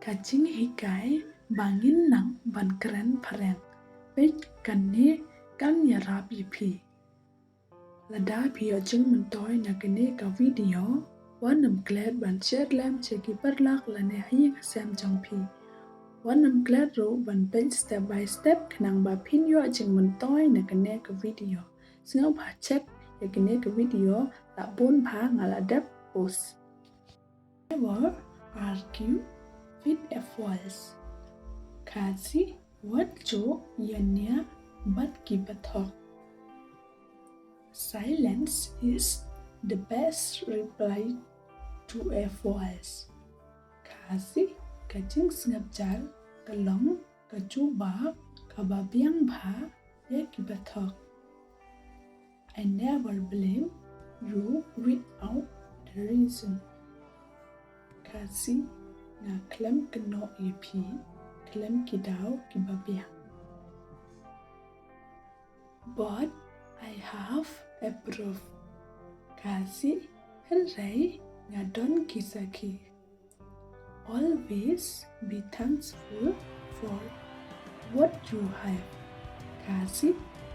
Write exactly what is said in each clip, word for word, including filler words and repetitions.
Ka jinghikai ba ngin nang ban kren phareng. Peit kane kan ïarap ïa phi. Lada phi ïoh jingmyntoi na kane ka video, wat nym klet ban share lem sha ki paralok lane ha ïing ha sem jong phi. Wat nym klet ruh ban peit step by step khnang ba phin ïoh jingmyntoi na kane ka video. Sngewbha check ïa kane ka video, la bun bha nga la dep post. Never argue with a false. Khasi, wat ju ïania bad ki bathok. Silence is the best reply to a false. Khasi, ka jingsngap jar ka long ka jubab kaba biang bha ïa ki bathok. I never blame you without the reason. Khasi, nga khlem kynnoh ïa phi khlem ki daw kiba biang. But I have a proof. Khasi, hynrei nga don ki sakhi. Always be thankful for what you have. Khasi,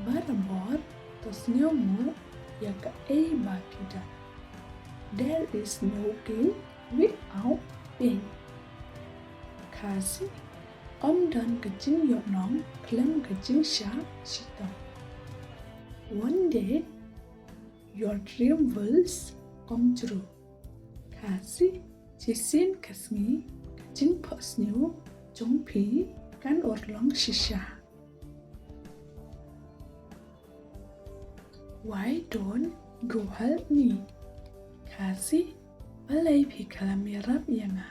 barabor to sngewnguh ïa kaei ba phi don. There is no gain without pain. Khasi, ym don ka jingïohnong khlem ka jingshah shitom. One day your dream will come true. Khasi, shisien ka sngi ka jingphohsniew jong phi kan urlong shisha. Why don't you help me? Khasi, balei phi khlem ïarap ïa nga?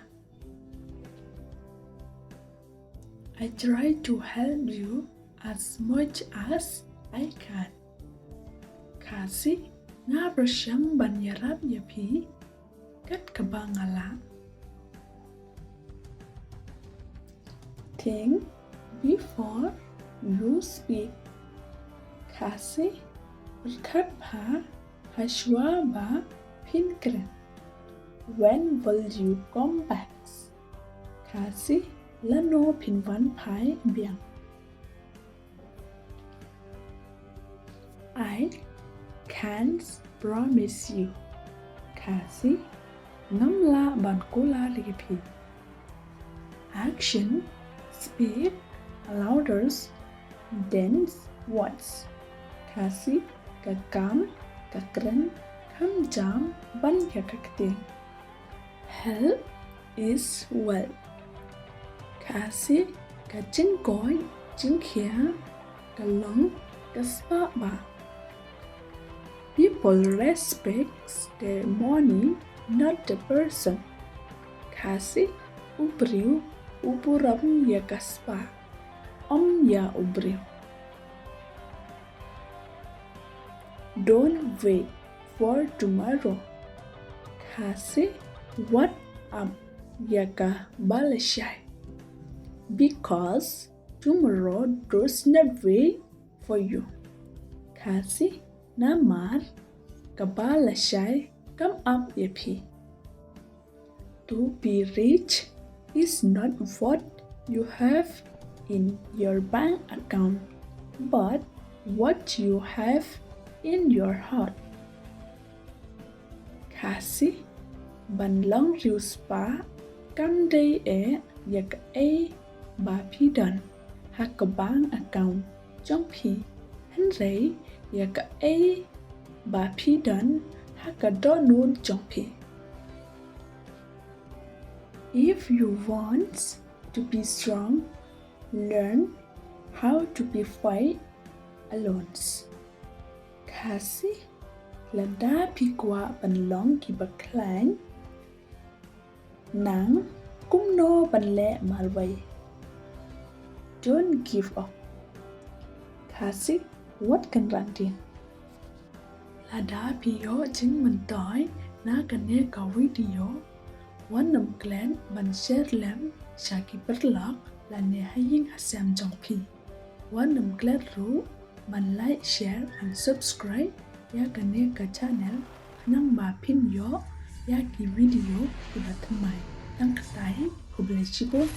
I try to help you as much as I can. Khasi, nga pyrshang ban ïarap ïa phi kat kaba nga lah. Think before you speak. Khasi, pyrkhat bha ha shuwa ba phin kren. When will you come back? Khasi, lano phin wan phai biang? I can't promise you. Khasi, ngam lah ban kular ïa phi. Action speak louder than words. Khasi, ka kam ka kren kam jam ban ïa ka ktien. Health is wealth. Khasi, ka jingkoit jingkhiah ka long ka spah bah. People respect their money, not the person. Khasi, u briew u burom ïa ka spah, ym ïa u briew. Don't wait for tomorrow. Khasi, wat ap ïa kaba lashai. Because tomorrow does not wait for you. Khasi, namar kaba lashai kam ap ïa phi. To be rich is not what you have in your bank account, but what you have in your heart. Khasi, ban long riewspah kam dei eh ïa kaei ba phi don ha ka bank account jong phi, hynrei ïa kaei ba phi don ha ka dohnud jong phi. If you want to be strong, learn how to be fight alone. Khasi, lada phi kwah ban long kiba khlaiñ, nang kumno ban leh marwei. Don't give up. Khasi, wat kynran dien. Lada phi ïoh jingmyntoi na kane ka video, wat nym klet ban share lem sha ki paralok lane ha ïing ha sem jong phi. Wat nym klet ruh ban like, share and subscribe ïa kane ka channel khnang ba phin ïoh ïa ki video kiba thymmai. Tang katei. Khublei shibun.